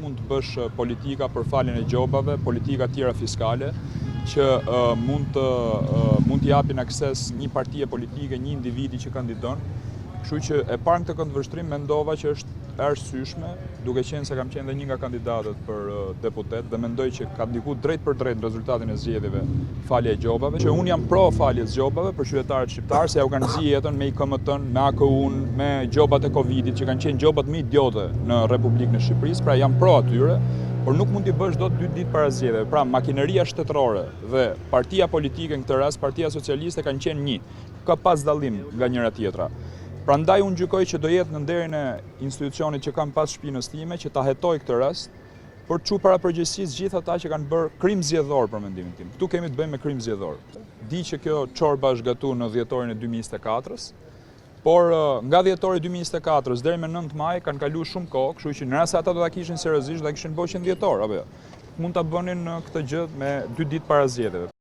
mund të bësh politika për faljen e gjobave, politika tjera fiskale, që mund të mund t'i japin akses një partie politike, një individi që kandidon. Kështu që e parë në këtë këndvështrim mendova që është e arsyeshme, duke qenë se kam qenë dhe një nga kandidatët për deputet dhe mendoj që ka ndiku drejtpërdrejt në rezultatin e zgjedhjeve falja e gjobave, që unë jam pro faljes gjobave për qytetarët shqiptarë se ja u kanë zi jetën me IKMT-n, me AKU-n, me gjobat e Covidit që kanë qenë gjobat më idiote në Republikën e Shqipërisë, pra jam pro atyre, por nuk mund t'i bësh dot dy ditë para zgjedhjeve. Pra makineria shtetërore dhe partia politike në këtë rast, Partia Socialiste kanë qenë një. Ka pas dallim nga njëra tjetra. Prandaj unë gjykoj që do jetë në nderin e institucionit që kam pas shpinës time që ta hetoj këtë rast, për të çu para përgjegjësisë gjithë ata që kanë bërë krim zgjedhor për mendimin tim. Këtu kemi të bëjmë me krim zgjedhor. Di që kjo çorba është gatu në dhjetorin e 2024-s, por nga dhjetori 2024-s deri më 9 maj kanë kalu shumë kohë, kështu që në rast se ata do ta kishin seriozisht, do ta kishin bërë që në dhjetor, apo jo. Mund ta bënin këtë gjë me dy ditë para zgjedhjeve.